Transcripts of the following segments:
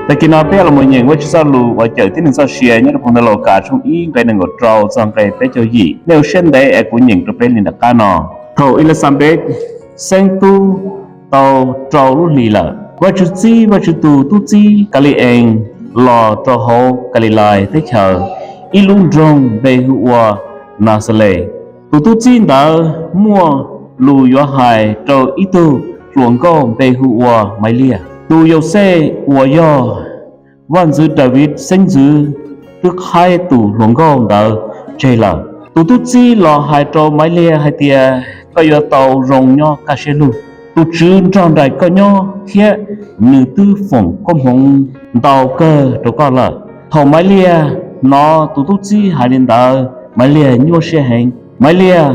Tag kis no peb yuav los mus nyeem Vajtswv txoj lus uas cawm tib neeg txoj sia nyob rau phau ntawv Lukas tshooj ib nqe nees nkaum rau txog nqe peb caug yim. Nej ua siab ntev es kuv nyeem rau peb li nram qab no. Thaum Elixanpes xeeb tub tau rau lub hlis lawm, Vajtswv txib Vajtswv tus tub txib Kaliees los rau hauv Kalilais teb chaws ib lub nroog npe hu ua Naxales. Tus tub txib ntawd muaj lus yuav hais rau ib tug hluas nkauj npe hu ua Maivliag. Tus Yauxej uas yog vaj ntxwv Daviv xeeb ntxwv twb qhaib tus hluas nkauj ntawd tseg lawm. Tus tub txib los hais rau Maivliag hais tias, koj yuav tau zoo nyob kaj siab lug. Tus Tswv nrog nraim koj nyob thiab nws twb foom koob hmoov ntau kawg rau koj lawm. Thaum Maivliag hnov tus tub txib hais li ntawd, Maivliag nyuaj siab heev. Maivliag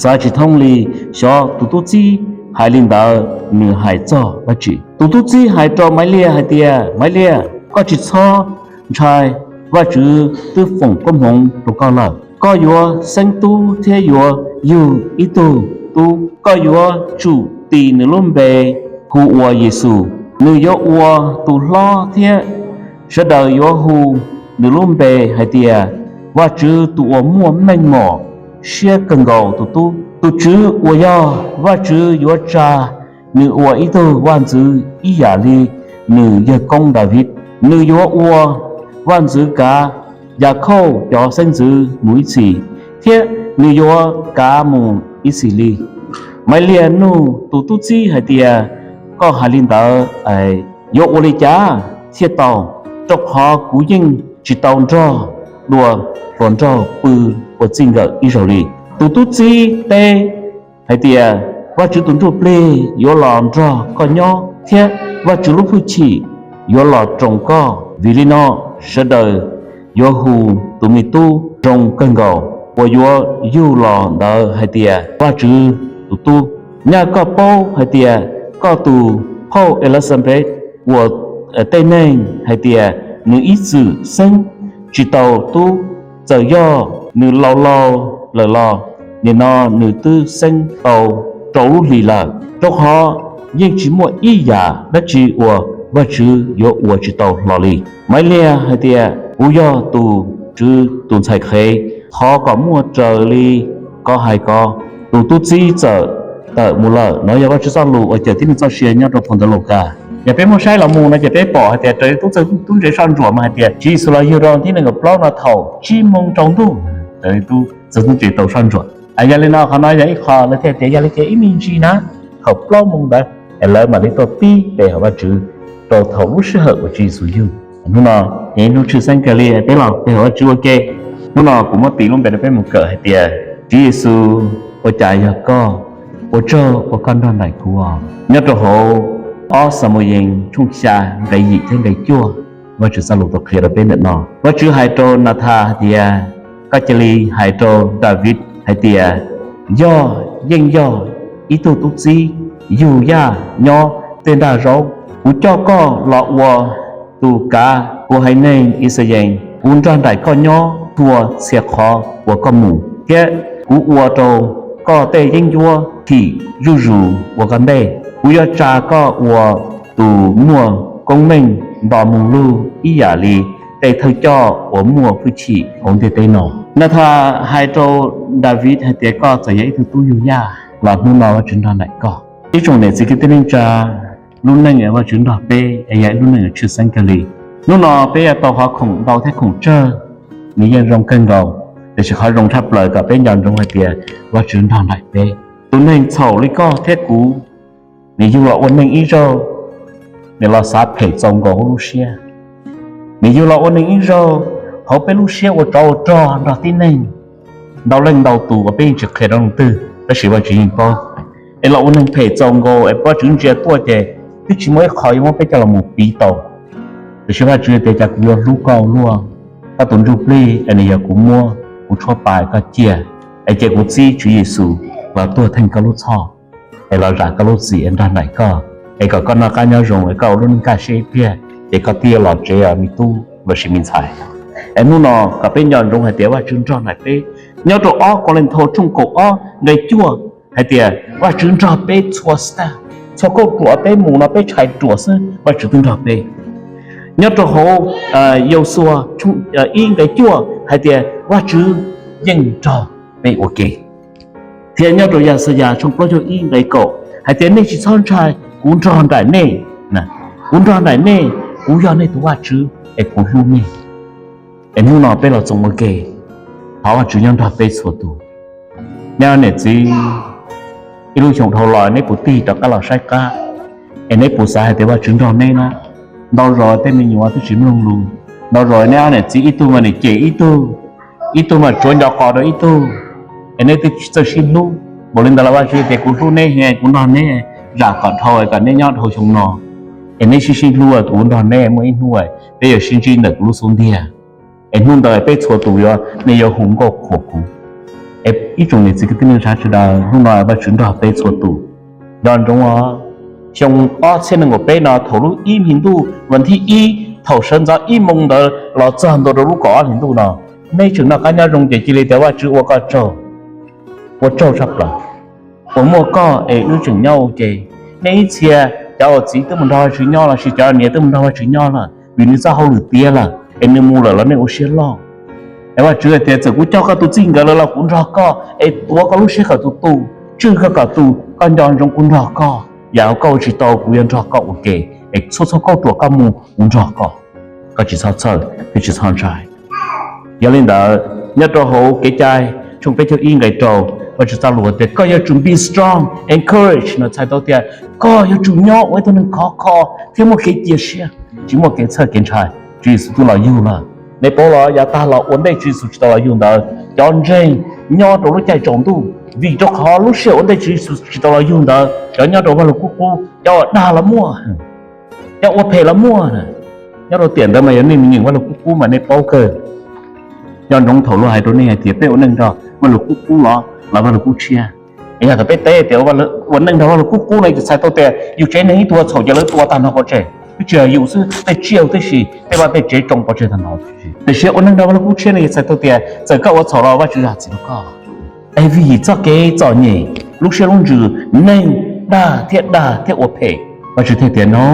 xav tsis thoob li, xyov tus tub txib hais li ntawd nws hais txog dab tsi. Tus tub txib hais rau Maivliag hais tias, Maivliaj, koj tsis txhob ntshai, Vajtswv twb foom koob hmoov rau koj lawm. Koj yuav xeeb tub thiab yuav yug ib tug tub. Koj yuav tsum tis nws lub npe hu ua Yexus. Nws yuav ua tus hlob thiab sawv daws yuav hu nws lub npe hais tias, Vajtswv tus uas muaj meej mom siab kawg nkaus tus tub. Tus Tswv uas yog Vajtswv yuav tsa nws ua ib tug vaj ntxwv ib yam li nws yawg koob Daviv. Nws yuav ua vaj ntxwv kav Yakhauj cov xeeb ntxwv mus ib txhis, thiab nws yuav kav mus ib txhis li. Maivliag nug tus tub txib hais tias, koj hais li ntawd yuav ua li cas thiaj tau? Rau qhov kuv yeej tsis tau nrog dua hluas nraug pw ua txij nkawm ib zaug li. Tus tub txib teb hais tias, Vajtswv tus Ntsujplig yuav los nrog koj nyob thiab Vajtswv lub hwj chim yuav los roos koj. Vim li no sawv daws yuav hu tus me tub zoo kawg nkaus uas yuav yug los ntawd hais tias Vajtswv tus Tub. Nyaj koj paub hais tias koj tus phauj Elixanpes ua tej neeg hais tias nws ib txwm xeeb tsis tau tub. Txawm yog nws laus laus lawm los nim no nws twb xeeb tau rau lub hlis lawm, rau qhov yeej tsis muaj ib yam dab tsi uas Vajtswv yuav ua tsis tau hlo li. Maivliag hais tias, kuv yog tus Tswv tus ntxhais qhev, thov kom muaj raws li koj hais ko. Tus tub txib txawm tawm mus lawm. No yog Vajtswv txoj lus uas cawm tib neeg txoj sia nyob rau phau ntawv Lukas. Yog peb muab saib los mus no ces peb pom hais tias raws li tub txawg tub ntse soj ntsuam mas hais tias Tswv Yexus los yug rau thib nees nkaum plaub no thaum tsib moos tsaus ntuj, raws li tub txawg tub ntse tau soj ntsuam. Yog li no qhov no yog ib qho lawv thiaj tias yog li ces ib me ntsis na, thaum plaub moos ntawd es lawv mam li tuaj pib pe hawm Vajtswv rau thaum lub sij hawm uas Tswv Yexus yug. Hnub no yog ib hnub tshwj xeeb kawg li peb los pe hawm Vajtswv ua ke. Hnub no kuv muab tis lub npe rau peb mus kawm hais tias, Tswv Yexus, ua cas yog koj? Ua tsaug uas koj nrog nraim kuv os. Nyob rau hauv ob Xamuyees tshooj xya nqe yim thiab nqe cuaj, Vajtswv txoj lus tau qhia rau peb ntawm no. Vajtswv hais rau Nathas hais tias, koj cia li hais rau Daviv hais tias, yog yeej yog ib tug tub txib yug yaj nyob tej nraj zaub. Kuv coj koj los ua tus kav kuv haiv neeg Yixalayees. Kuv nrog nraim koj nyob txhua txhia qhov uas koj mus, thiab kuv ua rau koj tej yeeb ncuab thim zuj zus ua koj ntej. Kuv yuav tsa koj ua tus muaj koob meej nto moo lug ib yam li tej thawj coj uas muaj hwj chim hauv ntiaj teb no. Nathas hais rau Daviv hais tias, koj txawm yog ib tug tub yug yaj los hnub no Vajtswv nrog nraim koj. Ib tsoom niam txiv kwv tij neej tsa, lub neej uas Vajtswv nrog peb es yog ib lub neej uas tshwj xeeb kawg li. Hnub no peb yuav tau qhov khoom ntau thiab khoom tsawg, nws yeej zoo kawg nkaus, tiam sis qhov zoo tshaj plaws kom peb nco ntsoov hais tias Vajtswv nrog nraim peb. Tus neeg txhaum li koj thiab kuv, nws yug los ua neeg ib zaug, nws los xav phem txaus nkaus hauv lub siab. Nws yug los ua neeg ib zaug, hauv peb lub siab ua tsov ua rog nrog tib neeg, ntau leej ntau tus uas peb yeej tsis qhia rau leej twg, tab sis Vajtswv yeej paub. Es los ua neeg phem txaus nkaus es Vajtswv ntsia tuaj ces twb tsis muaj ib qho yuav muab peb coj los mus piv tau. Tiam sis Vajtswv tias, cas kuv yuav hlub koj luaj, koj tus ntsuj plig es nws yog kuv muab, kuv tshuab pa koj ciaj, es cia kuv txib Tswv Yexus los tuag theej koj lub txhoj, es los zam koj lub txim es nrog nraim koj, es kom koj noj qab nyob zoo es koj ua lub neej kaj siab ib pliag ces koj thiaj los tsev os me tub lossis me ntxhais. Es hnub no kom peb nco ntsoov hais tias Vajtswv nrog nraim peb. Nyob rau ob Kauleethaus tshooj kaum ob nqe cuaj hais tias Vajtswv nrog peb txhua step, txhua kauj ruam peb mus no peb tshais ruam xwb Vajtswv twb nrog peb. Nyob rau hauv Yausuas ib nqe cuaj hais tias Vajtswv yeej nrog peb ua ke. Thiab nyob rau Yaxayas tshooj plaub caug ib nqe kaum hais tias nej tsis txhob ntshai, kuv nrog nraim nej, kuv nrog nraim nej, kuv yog nej tus Vajtswv es kuv hlub nej. Es hnub no peb los txoos ua ke, thov Vajtswv nyob nrog peb txhua tus. Neb niam txiv, ib lub xyoo dhau los neb puas tig rov qab los saib qab, es neb puas xav hais tias Vajtswv nrog neb na? Ntau zaus tej me nyuam twb tsis mloog lus, ntau zaus neb ob niam txiv ib tug mas nim cem ib tug, ib tug mas tsuav nco qos rau ib tug, es neb twb tsis txawj sib hlub. Npaum li ntawd los Vajtswv tias kuv hlub neb heev, kuv nrog neb, zam kom dhau kom neb nyob dhau xyoo no, es neb sib sib hlub, kuv nrog neb muaj ib hnub peb yuav sib ntsib ntawm kuv lub xub ntiag. Es hnub ntawd peb txhua tus yuav, nej yuav hu nkauj qhuas kuv. Es ib tsoom niam txiv kwv tij neej tsa sawv daws, hnub no Vajtswv nrog peb txhua tus. Nco ntsoov os, xyoo ob txhiab nees nkaum peb no thaum lub ib hlis ntuj vas thib ib, thaum sawv ntxov ib moos ntawd los txog ntua rau lub kaum ob hlis ntuj no, nej tseem noj qab nyob zoo ces cia li tias Vajtswv ua koj tsaug, ua tsaug tshaj plaws uas muaj koj es wb tseem nyob ua ke. Nej ib txhia cov uas txiv twb mus nrog Vajtswv nyob lossis cov niam twb mus nrog Vajtswv nyob lawm vim nws txoj hauj lwm tiav lawm es nws mus lawm los nej ua siab loj. Es Vajtswv hais tias txawm kuv coj koj tus txij nkawm lawm los kuv nrog koj es tuav koj lub siab kom tus tu, tswj koj kom tu, koj nco ntsoov kuv nrog koj. Yam uas koj ua tsis tau kuv yuav nrog koj ua ke, es txhua txhua kauj ruam koj mus kuv nrog koj. Koj tsis txhob txhawj thiab tsis txhob ntshai. Yog li ntawd, nyob rau hauv Kev cai tshooj peb caug ib nqe rau, Vajtswv txoj lus tias koj yuav tsum be strong, encourage no txhais tau tias koj yuav tsum nyob ua ib tug neeg khov kho thiab muaj kev cia siab, tsis muaj kev txhawj kev ntshai. Tswv Yexus twb los yug lawm. Nej paub los yav tag los ua ntej Tswv Yexus tsis tau los yug ntawd, cov ntseeg nyob rau lub caij tsaus ntuj, vim rau qhov lub sij hawm ua ntej Tswv Yexus tsis tau los yug ntawd cov nyob rau vaj lug kub qub, cov uas dag los muaj, cov ua phem los muaj. Nyob rau tiam ntawd mas yog nej me nyuam vaj lug kub qub mas nej paub kawg. Nco ntsoov thaum luag hais rau nej hais tias peb ua neej nrog vaj lug kub qub los los vaj lug kub tshiab. Es yog thaum peb teb tias ua neej nrog vaj lug kub qub no ces txhais tau tias yus tsev neeg ib tug txhaum ces lawv tua tag nrho pov tseg, twb tsis yog yus xwb, tej tsiaj huv tib si, tej vaj tej tsev tsoo pov tseg tag nrho. Tiam sis ua neej nrog vaj lug kub tshiab no ces txhais tau tias txawm koj ua txhaum los Vajtswv zam txim rau koj. Es vim txoj kev txom nyem, lub siab lub ntsws, neeg dag thiab dag thiab ua phem, Vajtswv thiaj tias no,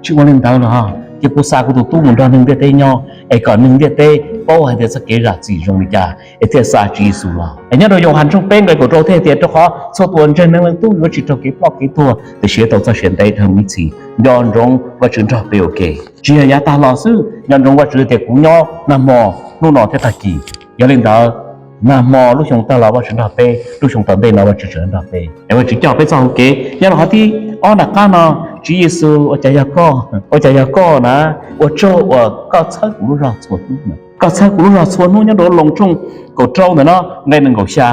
tsis ua li ntawd los, cia kuv xa kuv tus tub mus nrog neeg ntiaj teb nyob es kom neeg ntiaj teb paub hais tias txoj kev zam txim zoo li cas es thiaj xa Tswv Yexus los. Es nyob rau Yauhas tshooj peb nqe kaum rau thiaj tias rau qhov txhua tus uas ntseeg Neeg Leej Tub yuav tsis raug kev ploj kev tuag tiam sis tau txoj sia ntev dhawv ib txhis. Nco ntsoov Vajtswv nrog peb ua ke, tsis yog yav tag los xwb, nco ntsoov Vajtswv tias kuv nyob nag hmo, hnub no thiab tag kis. Yog li ntawd, nag hmo lub xyoo tag los Vajtswv nrog peb, lub xyoo tom ntej no Vajtswv tseem nrog peb. Es Vajtswv coj peb txoj hau kev nyob rau qhov thib ob nram qab no, Tswv Yexus ua cas yog koj, ua cas yog koj na, ua tsaug uas koj txhawb kuv lub zog txhua hnub. Koj txhawb kuv lub zog txhua hnub. Nyob rau Loos tshooj kaum rau ntawm no nqe nees nkaum xya,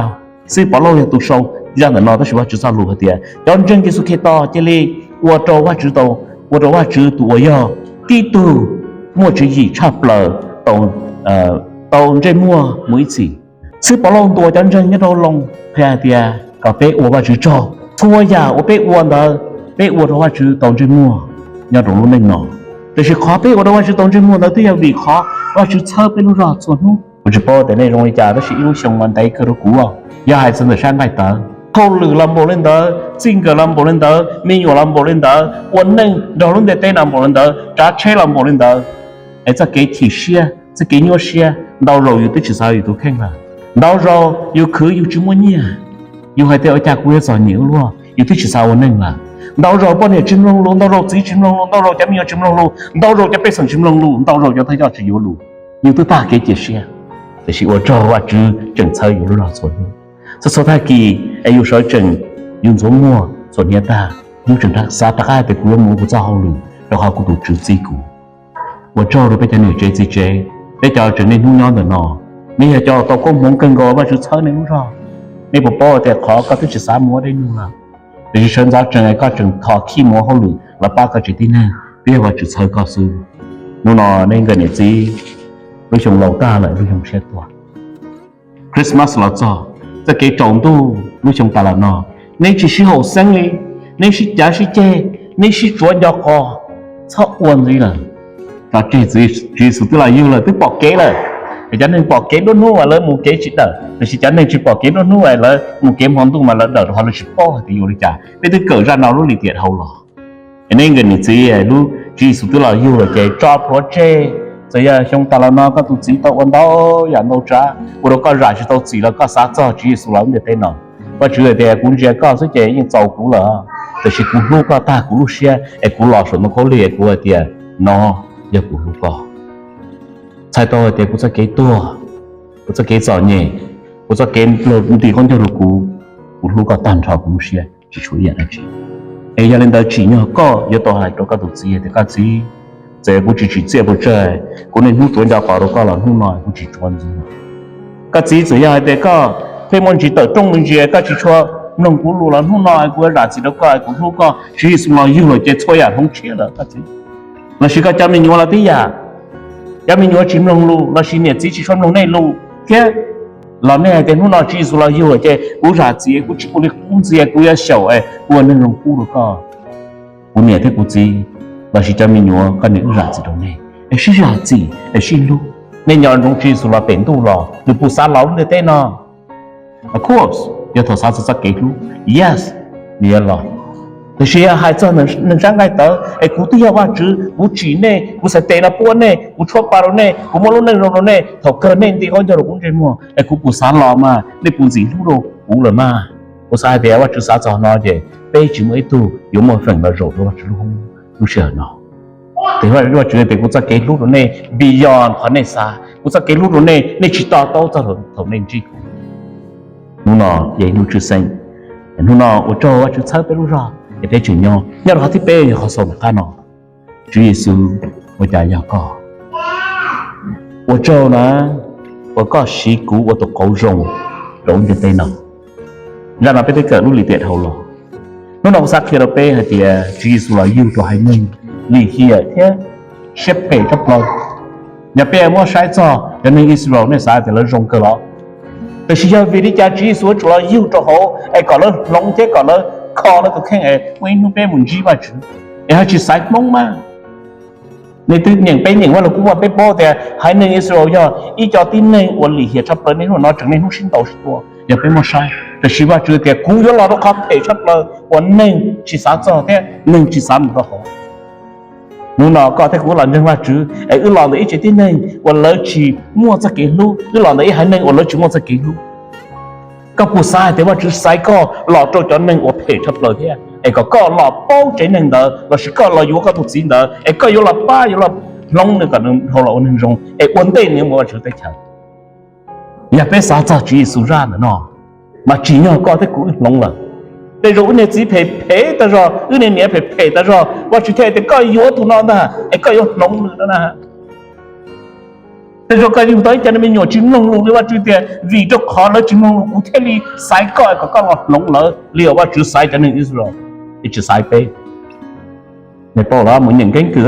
xib Pov Lauj yog tus sau zaj ntawm no tab sis Vajtswv txoj lus hais tias cov ntseeg Yexus Khetos cia li ua rau Vajtswv tau, ua rau Vajtswv tus uas yog tib tug muaj tswv yim tshaj plaws tau ntsej muag mus ib txhis. Xib Pov Lauj ntuas cov ntseeg nyob rau Loos qhia hais tias kom peb ua Vajtswv tsaug, txhua yam uas peb ua ntawd peb ua rau Vajtswv tau ntsej muag nyob rau lub neej no. Tiam sis qhov peb ua rau Vajtswv tau ntsej muag ntawd twb yog vim qhov Vajtswv txhawb peb lub zog txhua hnub. Kuv tsis paub tias nej zoo li cas tab sis ib lub xyoo mas ntev kawg rau kuv. Yog hais txog ntawm sab nqaij tawv, hauj lwm los npaum li ntawd, txij nkawm los npaum li ntawd, me nyuam los npaum li ntawd, ua neej nrog lub ntiaj teb los npaum li ntawd, tsav tsheb los npaum li ntawd, es txoj kev chim siab, txoj kev nyuaj siab ntau zaus yus twb tsis xav yus tus kheej lawm. Ntau zaus yus khwv yus tsis muaj nyiaj, yus hais tias ua cas kuv yuav txom nyem ua luaj, yus twb tsis xav ua neej lawm. Ntau zaus poj niam tsis mloog lus, ntau zaus txiv tsis mloog lus, ntau zaus cov me nyuam tsis mloog lus, ntau zaus cov pej xeem tsis mloog lus, ntau zaus cov thawj coj tsis yuav lus, yus twb tag kev cia siab. Tiam sis ua tsaug Vajtswv tseem txhawb yus lub zog txhua hnub. Txhua txhua tag kis es yus sawv tsees, yus ntxuav muag txhuam hniav tag, yus tseem xav rov qab tias kuv yuav mus ua kuv txoj hauj lwm rau qhov kuv tus Tswv txib kuv. Ua tsaug rau peb cov niam tsev txiv tsev, peb cov tseem niaj hnub nyob ntawm no, nej yog cov tau koob hmoov kawg nkaus Vajtswv txhawb nej lub zog. Nej puas paub tias qhov koj twb tsis xav mus ua dej nug lawm, tiam sis sawv ntxov tsees koj tseem thov khij mus ua hauj lwm los pab koj tsev tib neeg, twb yog Vajtswv txhawb koj xwb. Hnub no nej nkawm niam txiv, lub xyoo laus tag lawm, lub xyoo tshiab tuaj, Christmas los txog, txoj kev tsaus ntuj lub xyoo tas los no, neb tsis sib haum xeeb li, neb sib cav sib ceg, neb sib tsuav nco qos, txhob ua ntxiv lawm. Tso tseg, Tswv Yexus twb los yug lawm, twb pom kev lawm. Cov neeg pom kev nruab hnub mas lawv mus kev tsis dawm, tiam sis cov neeg tsis pom kev nruab hnub mas lawv mus kev hmo ntuj mas lawv dawm rau qhov lawv tsis paub hais tias yuav ua li cas. Peb twb kawm zaj no lub lim tiam dhau los. Es nej nkawm niam txiv, lub Tswv Yexus twb los yug lawm ces tso plhuav tseg. Txawm yog xyoo tas los no koj tus txiv tau ua ntau yam ntau tsav ua rau koj zam tsis tau txim los koj xav txog Tswv Yexus los lub ntiaj teb no. Vajtswv hais tias kuv ntsia koj xwb ces yeej txaus kuv lawm, tiam sis kuv hlub koj tag kuv lub siab es kuv los saum ntoo khaub lig es kuv hais tias no yog kuv hlub koj. Txhais tau hais tias kuv txoj kev tuag, kuv txoj kev txom nyem, kuv txoj kev nti qaub ncaug rau kuv, kuv hlub koj tag nrho kuv lub siab tsis tshuav ib yam dab tsi. Es yog li ntawd tsim nyog koj yuav tau hais rau koj tus txiv hais tias koj txiv, txawm kuv tsis tsim txiaj puas tsawg, kuv niaj hnub tsuav nco qos rau koj los hnub no kuv tsis tsuav ntxiv. Koj txiv, txawm yog hais tias koj pheej muaj ntsis tawm rooj me ntsis koj tsis tshua mloog kuv lus los hnub no kuv yuav zam txim rau koj, kuv hlub koj. Tswv Yexus los yug lawm ces txhua yam hloov tshiab lawm koj txiv. Lossis koj cov me nyuam los tib yam, cov me nyuam tsis mloog lus lossis niam txiv tsis tshua mloog nej lus thiab, los nej hais tias hnub no Tswv Yexus los yug lawm ces kuv zam txim, kuv tsis ua li qub ntxiv, kuv yuav xyaum es ua neeg zoo pub rau koj. Kuv niam thiab kuv txiv lossis cov me nyuam koj niam wb zam txim rau nej, es sib zam txim es sib hlub. Nej nco ntsoov Tswv Yexus los pem ntuj los nws puas xav los lub ntiaj teb no? Of course, yog thaum xav txog txoj kev hlub, yes, nws yuav los. Tiam sis yog hais txog neeg sab nqaij tawv es kuv twb yog Vajtswv, kuv tsim nej, kuv txhais tes no puab nej, kuv tshuab pa rau nej, kuv muab lub neej zoo rau nej, thaum kawg nej nti qaub ncaug rau kuv ntsej muag es kuv puas xav los mas, nej puas ntxim hlub rau kuv lawm mas? Kuv xav hais tias Vajtswv xav txog no ces peb tsis muaj ib tug yuav muaj feem los zaum rau Vajtswv lub hoob lub sij hawm no. Tes Vajtswv tias kuv txoj kev hlub rau nej beyond qhov nej xav, kuv txoj kev hlub rau nej, nej tsis to taub txog thaum nej ntsib kuv. Hnub no yog ib hnub tshwj xeeb, hnub no ua tsaug Vajtswv txhawb peb lub zog es peb tseem nyob. Nyob rau qhov thib peb yog qhov xaus nram qab no, Tswv Yexus ua cas yog koj? Ua tsaug na, uas koj siv kuv ua tus qauv zoo rau lub ntiaj teb no. Zaj no peb twb kawm lub lim tiam dhau los. Hnub no kuv xav qhia rau peb hais tias Tswv Yexus los yug rau haiv neeg lim hiam thiab siab phem tshaj plaws. Yog peb muab saib txog cov neeg Israel nej xav tias lawv zoo kawg los? Tiam sis yog vim li cas Tswv Yexus yuav tsum los yug rau hauv es kom lawv hloov thiab kom lawv kho lawv tus kheej es muaj ib hnub peb mus ntsib Vajtswv? Es ho tsis xaiv Hmoob mas. Nej twb nyeem peb nyeem Vaj Lug Kub Vaj peb paub tias haiv neeg Israel yog ib co tib neeg uas lim hiam tshaj plaws, niaj hnub no tseem niaj hnub sib ntaus sib tua yog peb muab saib. Tiam sis Vajtswv tias kuv yuav los rau qhov phem tshaj plaws uas neeg tsis xav txog thiab neeg tsis xav mus rau hauv. Hnub no koj thiab kuv los ntseeg Vajtswv es wb los ntawm ib tsev tib neeg uas lawv tsis muaj txoj kev hlub, wb los ntawm ib haiv neeg uas lawv tsis muaj txoj kev hlub. Koj puas xav hais tias Vajtswv xaiv koj los rau cov neeg uas phem tshaj plaws thiab es kom koj los paub tsev neeg ntawd lossis koj los yuav koj tus txiv ntawd es koj yuav los pab yuav los hloov nws kom nws dhau los ua neeg zoo es ua ntej nws mus Vajtswv teb chaws? Yog peb xav txog Tswv Yexus zaj ntawm no, mas tsim nyog koj thiab kuv wb hloov lawm. Tej zaum wb niag txiv phem phem tag zog, wb niag niam phem phem tag zog, Vajtswv thiaj tias koj yuav tus no ntag es koj yuav hloov nws no na. Tej zaum koj yug tau ib co me nyuam tsis mloog lus li, Vajtswv tias vim rau qhov lawv tsis mloog lus kuv thiaj li xaiv koj kom koj los hloov lawv li uas Vajtswv xaiv cov neeg Israel, es tsis xaiv peb. Nej paub los mus nyeem keeb kwm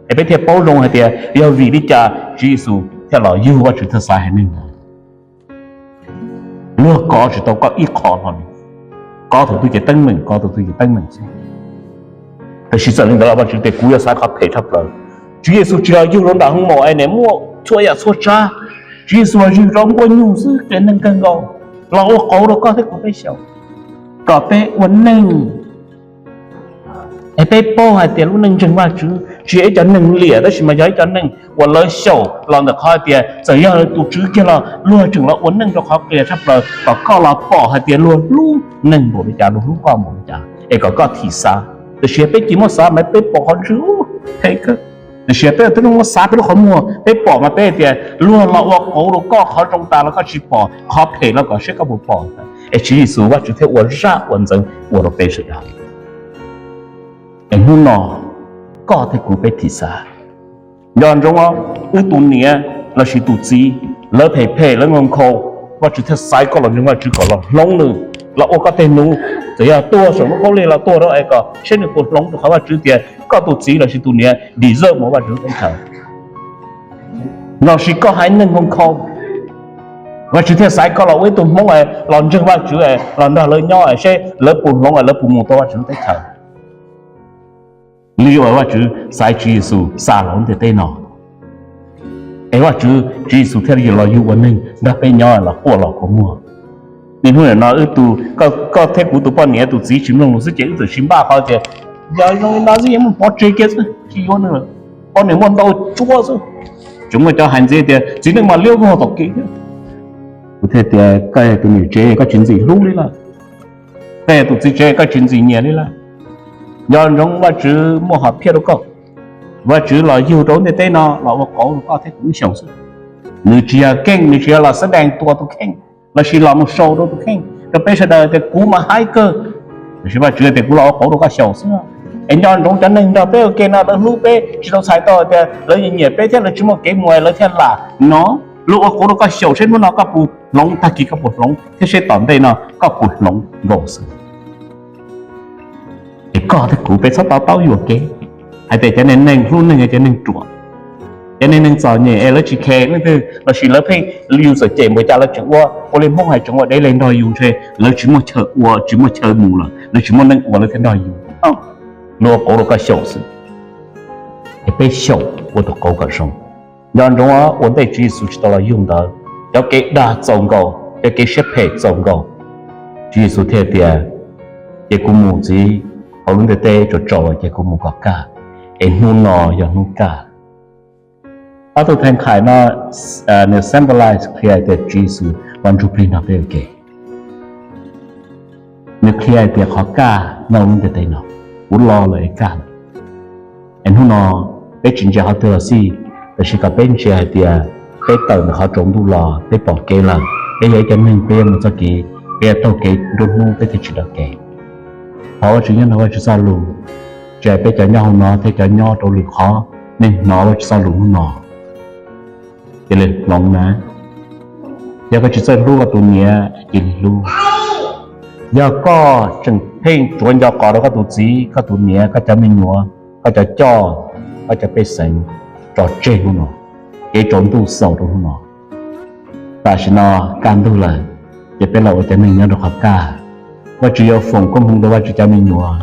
es peb thiaj paub zoo hais tias yog vim li cas Tswv Yexus thiaj los yug, Vajtswv thiaj xaiv haiv neeg ntawd. Luag kov tsis tau koj ib qho hlo li. Kov thaum twg ces teeb meem, kov thaum twg ces teeb meem xwb. Tiam sis txawm li ntawd los Vajtswv tias kuv yuav xaiv qhov phem tshaj plaws. Tswv Yexus tsis los yug rau nram hoo maum es niam muaj txhua yam txhua tsav. Tswv Yexus los yug rau nkuaj nyuj xwb, qias neeg kawg nkaus, los ua qauv rau koj thiab kuv peb xyaum, kom peb ua neej. Es peb paub hais tias lub neej ntseeg Vajtswv tsis yog ib co neeg liam, tab sis mas yog ib co neeg uas lawv xyaum los ntawm qhov hais tias txawm yog tus tswv kiag los luag tseem los ua neej rau qhov qias tshaj plaws kom koj los pom hais tias luag hlub neeg npaum li cas, luag hlub koj npaum li cas, es kom koj thim xav. Tiam sis peb cia li muab xav mas peb pom qhov ntswg phem kawg. Tiam sis peb twb muab xav peb lub qhov muag, peb pom mas peb hais tias luag los ua qauv rau koj, qhov zoo tas los koj tsis pom, qhov phem los koj saib koj puas pom. Es Tswv Yexus Vajtswv thiaj ua zaj ua ntxeev ua rau peb sawv daws. Es hnub no koj thiab kuv peb thim xav. Nco ntsoov, wb tus niam lossis tus txiv, lawv phem phem, lawv nkhaus nkhaus, Vajtswv thiaj xaiv koj los ntseeg Vajtswv kom los hloov nws, los ua koj tej nus. Txawm yog tuag saum lub qhaub lig los tuag rau es kom saib nws puas hloov, rau qhov Vajtswv tias koj tus txiv lossis tus niam deserve mus Vajtswv teb chaws. Lossis koj haiv neeg nkhaus nkhaus, Vajtswv thiaj xaiv koj los ua ib tug Hmoob los ntseeg Vajtswv, los nrog lawv nyob saib lawv puas hloov, lawv puas mus tau Vajtswv teb chaws. Li uas Vajtswv xaiv Tswv Yexus xa los lub ntiaj teb no, es Vajtswv, Tswv Yexus thiaj li los yug ua neeg nrog peb nyob los quaj los kua muag. Niaj hnub nim no wb tus, koj thiab kuv tus poj niam tus txiv tsis mloog lus xwb ces wb txawm sis npaj qhov tias Yog zoo li no xwb yeej muab pov tseg kiag xwb, tsis yuav nws lawm. Poj niam muaj ntau tsuab xwb. Tseem muaj cov hais ntxiv tias txiv neej mas liab vog tom kev thiab. Kuv thiaj tias koj yog tus niam tsev koj tsis ntxim hlub li lawm, koj yog tus txiv tsev koj tsis ntxim nyiam li lawm. Nco ntsoov Vajtswv muaj hom phiaj rau koj. Vajtswv los yug rau lub ntiaj teb no los ua qauv rau koj thiab kuv ib xyoos xwb. Nws tsis yog keej, nws tsis yog los xab dees tua tus kheej lossis los mus sau rau tus kheej rau peb sawv daws tias kuv mas haib kawg. Tiam sis Vajtswv tias kuv los ua qauv rau koj xyaum xwb. Es nco ntsoov cov neeg nrog peb ua ke no lawv hlub peb tsis tau txhais tau tias lawv nyiam peb thiab lawv tsis muaj kev mus lawv thiaj lam no. Luag ua qauv rau koj xyaum seb hnub no koj puas hloov, tag kis koj puas hloov thiab seb tom ntej no koj puas hloov nkaus xwb. Es koj thiab kuv peb txhob to taub yuam kev hais tias cov neeg hlub neeg yog cov neeg ruam, cov neeg txom nyem es lawv tsis khes leej twg lossis lawv pheej, yus txawm cem npaum cas lawv tseem ua, ua li Hmoob hais tseem ua dev li nrog yus ntshe lawv tsis muaj chaw ua tsis muaj chaw mus lawm, lawv tsis muaj neej ua lawv thiaj nrog yus. Luag ua qauv rau koj xyaum xwb, es peb xyaum ua tus qauv kom zoo. Nco ntsoov ua ntej Tswv Yexus tsis tau los yug ntawd cov kev dag txaus nkaus, cov kev siab phem txaus nkaus. Tswv Yexus thiaj tias ces kuv mus txiv, hauv lub ntiaj teb tsaus tsaus ces kuv mus kom kaj, es hnub no yog hnub kaj. Ob tug theej thaim no nws symbolize qhia tias Tswv Yexus Vaj Ntsuj Plig nrog peb ua ke. Nws qhia hais tias qhov kaj nyob hauv lub ntiaj teb no, kuv los lawm es kaj lawm. Es hnub no peb tsis ntsia qhov twg los xij, tab sis kom peb ntsia hais tias peb tawm ntawm qhov tsaus ntuj los peb pom kev lawm, peb yog ib cov neeg peb yuav mus txoj kev, peb yuav taug kev nruab hnub peb thiaj tsis dam kev. Thov Vajtswv nyob nrog Vajtswv txoj lus, tsis hais peb cov nyob hauv no thiab cov nyob rau lwm qhov, nej hnov Vajtswv txoj lus hnub no, cia li hloov na. Yog koj tsis txawj hlub koj tus niam, cia li hlub. Yog koj tseem pheej tsuav nco qos rau koj tus txiv, koj tus niam, koj cov me nyuam, koj cov coj, koj cov pej xeem, tso tseg hnub no. Kev tsaus ntuj xaus rau hnub no. Tam sim no kaj ntug lawm, ces peb los ua cov neeg nyob rau qhov kaj. Vajtswv yuav foom koob hmoov rau Vajtswv cov me nyuam,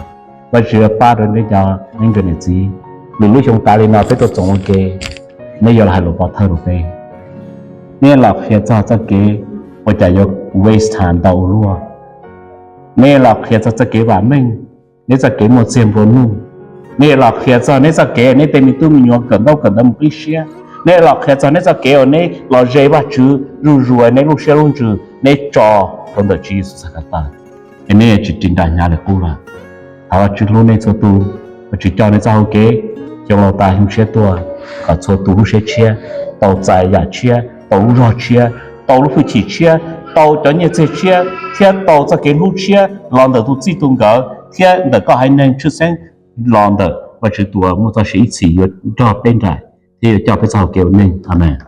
Vajtswv yuav pab rau nej cov neej tsa niam txiv. Lwm lub xyoo tas li no peb tuaj txoos ua ke, nej yuav los hais lus pov thawj rau peb. Nej los qhia txog txoj kev ua cas yuav waste time ntau ua luaj. Nej los qhia txog txoj kev vam meej, nej txoj kev muaj txiag nplua nuj. Nej los qhia txog nej txoj kev nej tej me tub me nyuam kawm ntaub kawm ntawv mus qib siab. Nej los qhia txog nej txoj kev uas nej los ze Vajtswv zuj zus, nej lub siab lub ntsws nej tso rau ntawm Tswv Yexus txhais ko taw, es nej tsis ris nra hnyav li qub lawm. Thov Vajtswv hlub nej txhua tus, Vajtswv coj nej txoj hau kev xyoo laus tas xyoo tshiab tuaj, kom txhua tus lub siab tshiab, tau txais yam tshiab, tau lub zog tshiab, tau lub hwj chim tshiab, tau cov nyiaj txiag tshiab, thiab tau txoj kev hlub tshiab los ntawm tus txij tus nkawm thiab ntawm koj haiv neeg tshwj xeeb, los ntawm Vajtswv tus uas muaj txoj sia ib txhis yuav nrog peb nraim thiab yuav coj peb txoj hau kev ua neej. Amees.